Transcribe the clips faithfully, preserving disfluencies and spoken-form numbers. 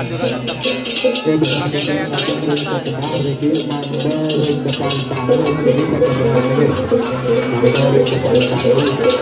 Madura datang. Sebagai daya tarik wisata. Mari kita mandor depan tahun ini, kita mengalir. Mandor depan tahun.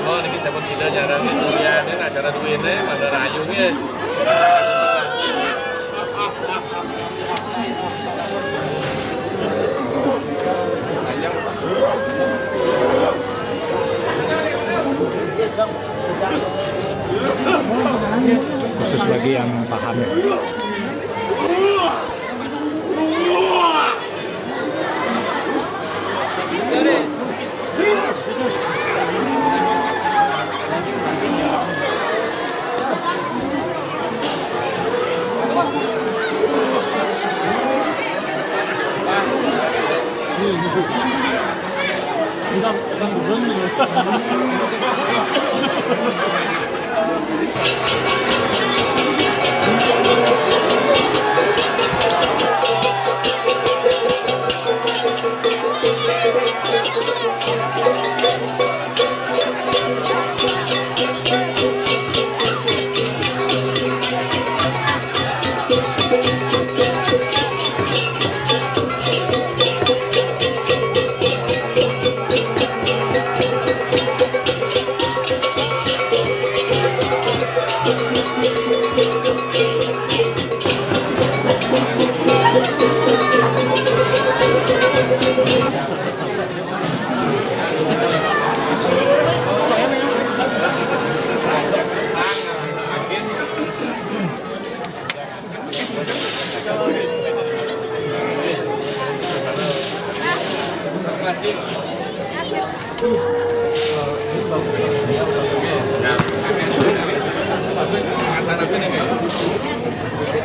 Oh, niki sampun kita jarang itu ya, ini acara duitnya, mana rayu ya. Khusus bagi yang paham ya.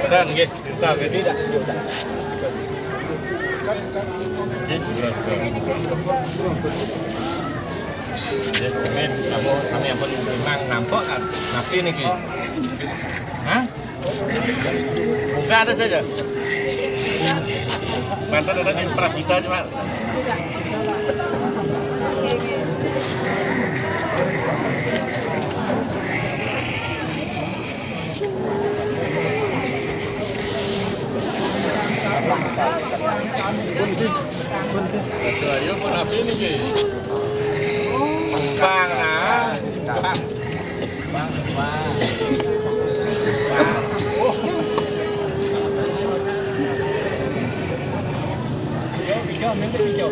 Kan, nggih, cerita, nggih. Nggih, sudah, sudah. Nggih, amin. Kamu, kami ampun memang nampok, kan? Napi niki? Hah? Buka atas saja. Mantan ada di Prasita cuma. Ayo, pun api ini, Ki. Bang, nah. Bang, Bang. Hijau, hijau, nanti hijau.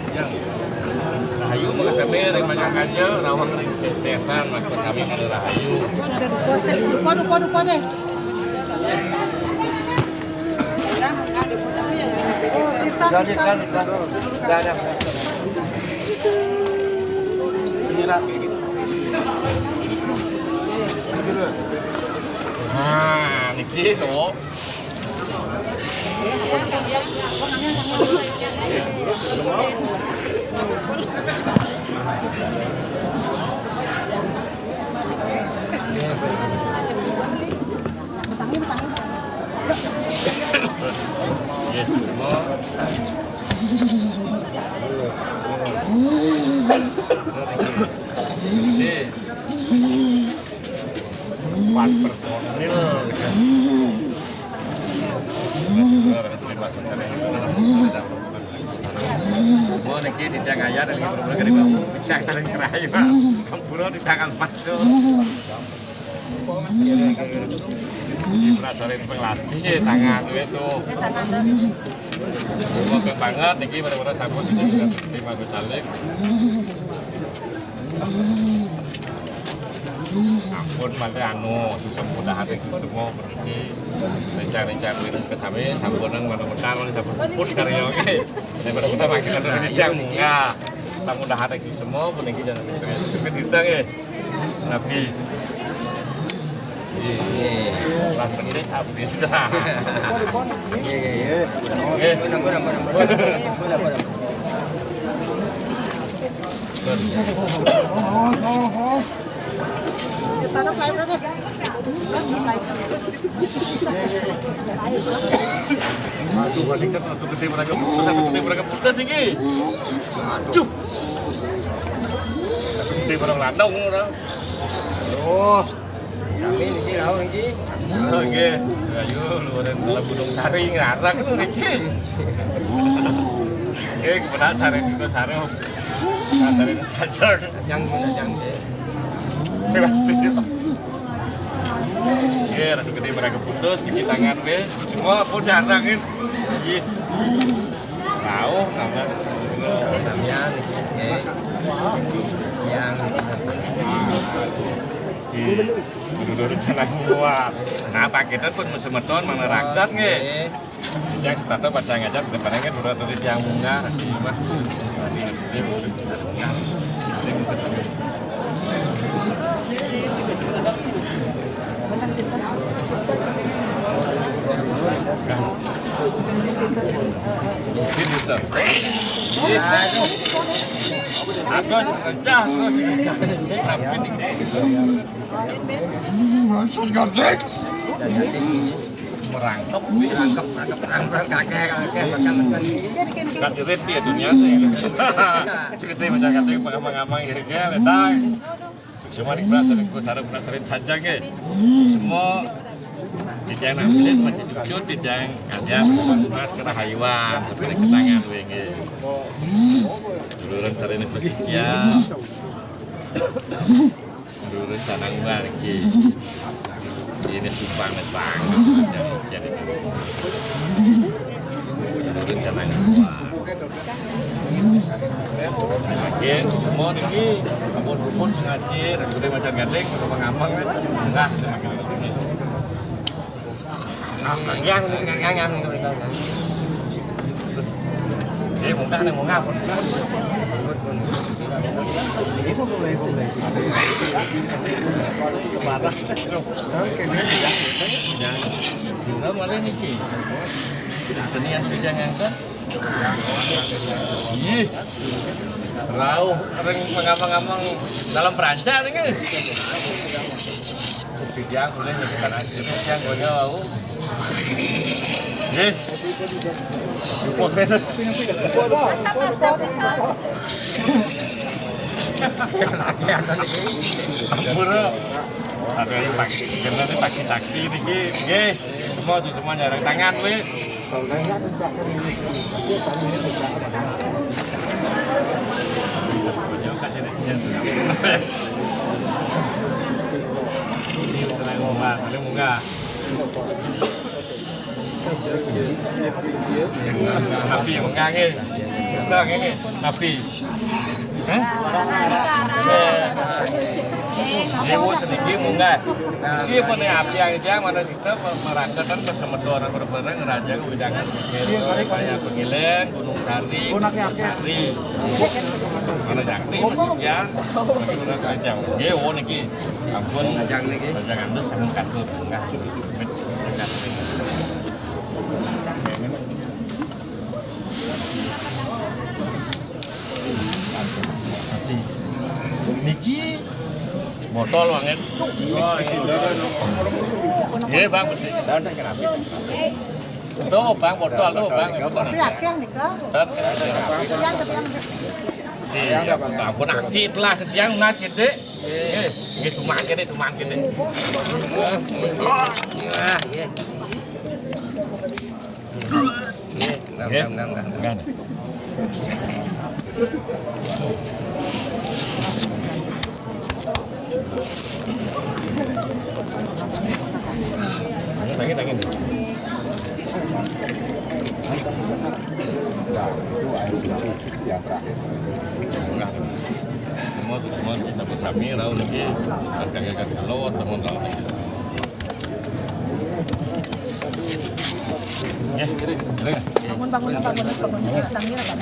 Yang rahayu mangga sami ring mangga kaja, rawang ring sesetan, mangga sami ada rahayu. Ada dupa, dupa, dupa, dupa deh. Oh, hitam, hitam. Dah, dah. Inilah. Nah, niki to. Empat personil. Semua niki di tiang ayat lagi berbulan kali bau. Bisa saling terakhir. Kampura di tangan masuk. Ini penasaran penglasti tangan itu. Semua banget niki pada-pada sampun sudah terima caleg. Ampun, mate anu, susah mudahan itu semua berarti rencana-rencana itu ke sami sampun nang mana mental oleh sampun puput karya oke. Saya pada kita makin ada di jam enggak. Tak mudahan itu semua pun ini jangan sampai kita ya. Tapi iya, iya. Pas penting habis dah. Iya, iya, iya. Oke. Mana, mana, mana, mana. Mana, mana. Taruh fly berapa? Aduh, balikan satu gede mereka putus, satu gede mereka putus tinggi. Aduh. Satu gede mereka landong orang. Aduh. Sami niki rauh niki. Oke. Ayo, luaran dalam Gunung Sari ngarang niki. Oke, kepada Sari juga Sari. Sari Sajang. Sajang, Sajang. Pasti. Oke, ratu gede mereka putus, cuci tangan we. Semua pun jarangin. Iya. Rauh, nama. Samian, oke. Siang. Iya. Dulu rencana semua. Nah, paketan pun semeton mana raksat nggih. Oke. Yang setata baca ngajar, sedepannya kan udah tulis yang munggah, di mah. Ini muter. Agus, pecah terus. Tapi di Maksud gadek. Merangkep, merangkep, merangkep, merangkep, kakek, kakek, kakek, kakek. Kan irit dia dunia tuh. Cerita macam kata pengamang-amang ya, ya, letang. Cuma di kelas ada gua sarap penasaran saja ke. Semua di yang ambil masih cucut, di yang kajian mas kena hayuan, tapi di tangan wenge. Duluran sarene pesisir. Lurus sana gua lagi. Ini simpang nih, Bang. Jadi, lurus sana gua. Makin semua nih, ampun, ampun, ngaji, udah macam gandeng, udah mengambang, kan? Enggak, makin lurus ini. Yang, yang, yang, yang. Eh, munggah nih, munggah. Ini pun mulai, mulai. Kepala. Oke, ini tidak. Enggak, mulai nih, Ki. Senian bidang yang kan? Ih, rauh, ring pengamang-amang dalam peranca nih, guys. Pipiang, boleh nyebutan aja. Pipiang, boleh, wau. Nggih. Cukup, Mas. Ampun, Bro. Aduh, ini pagi, ini pagi, pagi niki. Nggih. Semua, semua nyarang tangan, wih. Munggah. Napi munggah nggih? Betul nggih? Napi? Hah? Eh. Dewa sedikit munggah. Iki pun api yang dia mana kita merangkatkan bersama orang berperang raja wewidangan. Banyak Pengilen, Gunung Sari, Gunung Sari. Mana Jakti mesti ya. Mana kerja. Nggih, oh niki. Ampun, Rajang niki. Rajang Andes sampun katur. Enggak, sulit-sulit. Niki botol wangen. Nggih, Bang. Tuh, Bang, botol tuh, Bang. Tapi akeh nika. Iya, ampun, akeh telah setiang Mas gede. Eh, gitu mangkene, itu mangkene. Nah, nggih. Nggih, enggak, enggak, enggak, enggak. Enggak. Tangi, tangi. Nah, itu air suci yang terakhir. Enggak. Semua, semua kita bersami, rau niki, harganya kan keluar, teman-teman. Ya, ya. Bangun, bangun, bangun, bangun. Tangi apa?